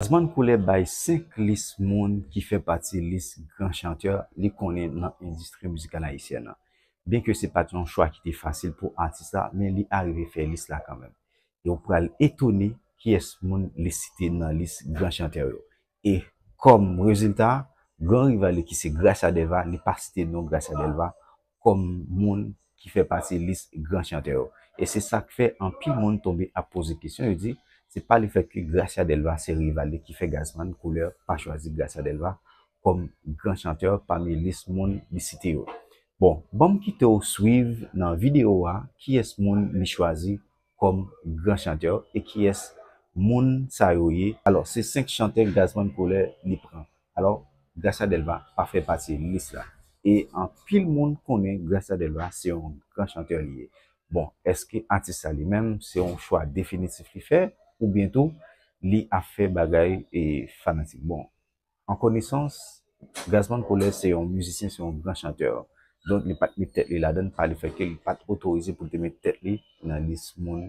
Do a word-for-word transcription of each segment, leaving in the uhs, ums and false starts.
Gazzman Couleur bay senk lis moun ki fè pati lis gran chantè li konnen nan endistri mizikal ayisyèn nan. Byenke se pa t yon chwa ki te fasil pou atis la, men li arive fè lis la kanmenm. E w pral etone kiyès moun li site nan lis gran chantè yo. E kòm rezilta, Grand Rivaly ki se Gracia Delva, li pa site non Gracia Delva kòm moun ki fè pati lis gran chantè yo. E se sa k fè anpil moun tonbe ap poze kesyon, yo di, se pa lefèt ke Gracia Delva se Rivaly ki fè Gazzman Couleur pa chwazi Gracia Delva kòm gran chantè pami lis moun li site yo. Bon, ban m kite w swiv nan videyo a kiyès moun li chwazi kòm gran chantè e kiyès moun sa yo ye. Alò, se senk chantè Gazzman Couleur li pran. Alò, Gracia Delva pa fè pati lis la. E anpil moun konnen Gracia Delva se yon gran chantè li ye. Bon, èske atis la li menm se yon chwa definitif li fè oubyen tou li ap fè bagay e fanatik? Bon, an konesans, Gazzman Couleur se yon mizisyen, se yon gran chantè. Donk, li pa t met tèt li ladan l pa lefèt ke li pa t otorize pou l te met tèt li nan lis moun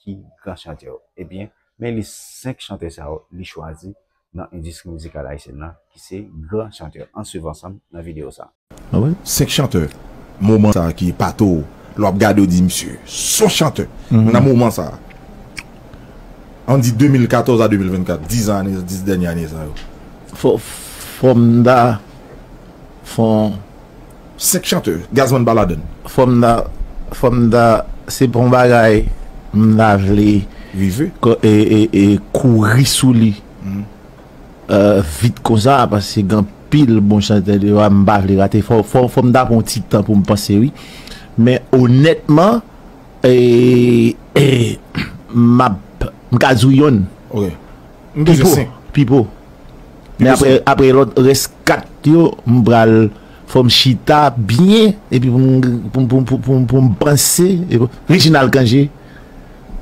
ki gran chantè yo. Ebyen, men lis senk chantè sa yo li chwazi nan endistri mizikal ayisyèn nan, ki se gran chantè. Ann swiv ansanm nan videyo sa. Senk chantè, moman sa ki epato w, lè w ap gade w di, "Misye, s on chantè." Nan moman sa, ann di de mil katòz a de mil vennkat, dis ane, dis dènye ane sa yo. Fò, fò m ta fè yon Senk chantè, Gazzman pa ladan l. Fò m ta, fò m ta, se pa yon bagay m ta vle Rive. ko-, e, e, e, kouri sou li. E, vit konsa, paske gen anpil bon chantè deyò a, m pa vle rate. Fò, fò, fò m ta pran yon ti tan pou m panse, wi. Men onètman, e, e, m ap, m ka di w yonn. Ok. M bezwen Pipo, senk. Pipo. Men apre, apre lòt rès kat yo, m pral fò m chita byen, epi pou m, pou m, pou m, pou m, pou m, pou m panse, epi Reginald Cangé.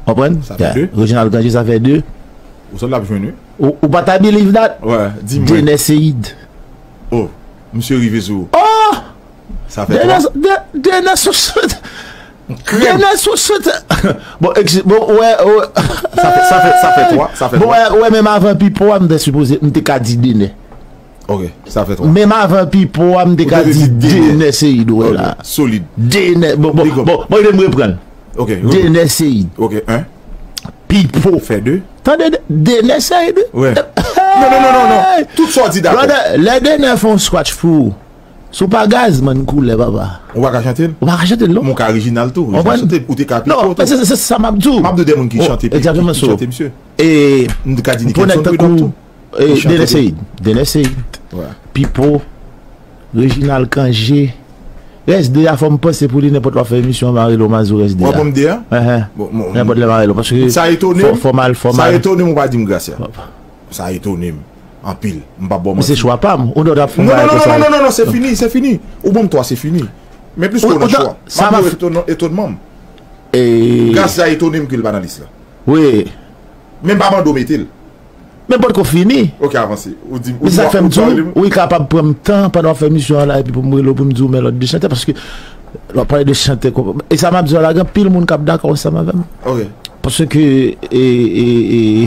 Konprann? Sa fè de. Reginald Cangé, sa fè de. Ou sot la ap jwenn, wi. Ou, ou pa ta believe that? Wè, di mwen. Dener Ceïd. Oh, misye rive sou ou. Oh! Sa fè twa. Dener, De-, Dener sou sot. Krèm. Dener sou sot. Bon, eksi-, bon, wè, wè. Sa fè, sa fè, sa fè twa, sa fè Bon, twa. Wè, wè, menm avan Pipo a, m te sipoze, m te ka di Dener. Ok, sa fè twa. Menm avan Pipo a, m te Ou ka te di di Dener. Dener Ceïd, wè Ok, la. Solid. Dener, bon, bon, Big up. Bon, bon, m reprann. Ok, ok. Dener Ceïd. Ok, un. Pipo. Fè de. Tande, De-, Dener Ceïd. Wè. Non, non, non, non, non. Hey! Tout sa w di dakò. Brother, lè Dener fè yon scratch pou ou, si w pa Gazzman Couleur, papa. Ou pa ka chante l? Ou pa ka chante l, non. Ou ka Reginald tou. Ou Reginald konprann? Chante, ou te ka Pipo Non, tou. Men se, se, se sa m ap di w. M ap di w de moun ki Oh, chante, ki, ki egzakteman so. chante, misye. E M te ka di pou Nickelson nèg tankou yo tou. E, Li chante Dener tou. Ceïd. Dener Ceïd. Wè. Pipo, Reginald Cangé. Rès de a fò m panse pou li nenpòt lè w ap fè emisyon an, m a rele w, m a di w rès de W ap a. ban m de a? Enhen. Bon, bon, Nenpòt lè m a rele w, paske Sa etone fò, m. fò m al, fò m Sa al. etone m ou pa di m Gracia. Sa etone m. Anpil. M p ap ba w Men se manti. chwa pa m. Ou dwe t ap fè yon Non, non, bagay non, non, konsa. non, non, non, non, se Bon. fini, se fini. Ou ban m twa, se fini. Men plis Ou, ke w nan ou ta, chwa. sa M ap m a di w f- eton-, etonman m. E Gracia etone m ke l pa nan lis la. Wi. Men m pa mande w mete l. Men potko fini. Ok, avanse. Ou di, ou Men di sa w, fè m ou di w, di w, wi, kapab pran m tan pandan w ap fè emisyon an la, epi pou m rele w, pou m di w men lòt de chantè, paske lè w ap pale de chantè, konp-, e sa m ap di w la, gen anpil moun k ap dakò ansanm avè m. Ok. Paske, e, e, e,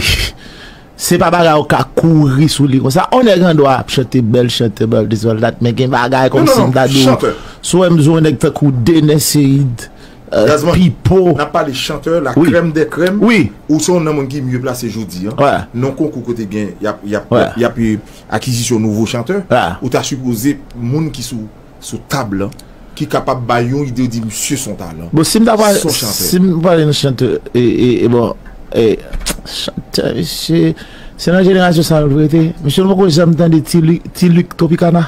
se pa bagay ou ka kouri sou li konsa. On nèg an dwa ap chante bèl chante, bèl this, bèl that, men gen bagay Non, kòmsi non, m ta non, di w, chantè. Si w wè m di w on nèg tankou Dener Ceïd, euh, Gazzman, Pipo. N ap pale chantè, la Wi. crème des crèmes. Wi. Ou se youn nan moun ki mye plase jodi an. Wè. Nan konkou kote gen, y ap, y ap, Wè. y ap, y ap, euh, akizisyon nouvo chantè. Wè. Ou ta sipoze moun ki sou, sou tab lan, ki kapab bay yon ide, di misye se yon talan. Bon, si m ta pale, Se yon chantè. si m pale nan chantè, e, e, e bon, e, chantè, misye, se nan jenerasyon sa nou rete. Misye, nou poko janm tande Ti Lu-, Ti Luc Tropicana.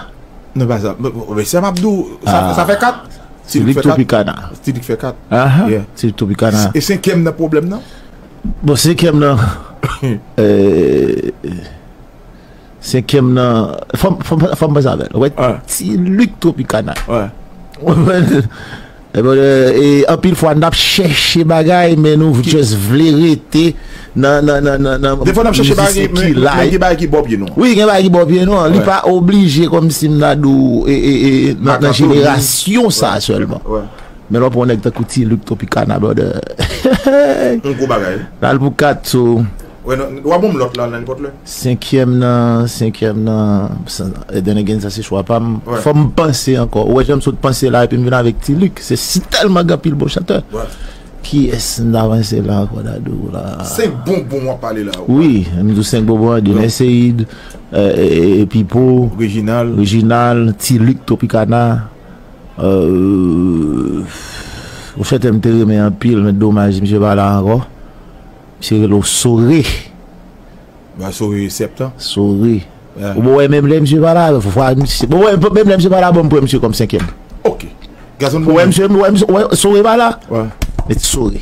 Non, pa sa. Men, men, sa m ap di w, sa, Ah. sa fè kat. Ti Luc Ti Luc fè kat. Tropicana. Ti Luc fè kat. Aha. Yeah. Ti Luc Tropicana. E senkyèm nan pwoblèm nan? Bon, senkyèm nan. Euh, senkyèm nan. Fò m, fò m, fò m panse avè l. Wè, Ah. Ti Luc Tropicana. Wè. E bon, euh, e anpil fwa, n ap chèche bagay, men nou Ki just vle rete nan, nan, nan, nan, nan Defwa n ap chèche mizik bagay, men, ki men, men live. gen bagay ki bò pye nou. Wi, gen bagay ki bò pye nou. Li Wè. pa oblije kòmsi m ta di w, e, e, e, nan, nan Makato, jenerasyon sa Wè. sèlman. Wè. Men lè w pran yon nèg tankou Ti Luc Tropicana, brother. Yon gwo bagay. L al pou kat, so, Wè, non, w a ban m lòt la, nan nenpòt lè. Senkyèm nan, senkyèm nan, sa- e then again, sa se chwa pa m. Wè. Fò m panse ankò. Ou wè, jan m sot panse la, epi m vin avèk Ti Luc. Se si tèlman gen pil bon chantè. Wè. Kiyès m ta panse la ankò, Dadou, la? Senk bonbon w ap pale la. Wi, m di w senk bonbon, Dener Ceïde, euh, e- e- Pipo, Reginald. Reginald, Ti Luc, Tropicana. Euh, yon chantè m te renmen anpil, men domaj, misye pa la ankò. Misye rele w Sore. Ba Sore Septan. Sore. Yeah. Ou wè, menm lè misye pa la, vwa misye. Bon, wè, menm lè misye pa la, bon, m pran misye kòm senkyèm. Ok. Gazon Ou wè, misye, ou wè, misye, ou wè, Sore pa la. Wè. Met Sore.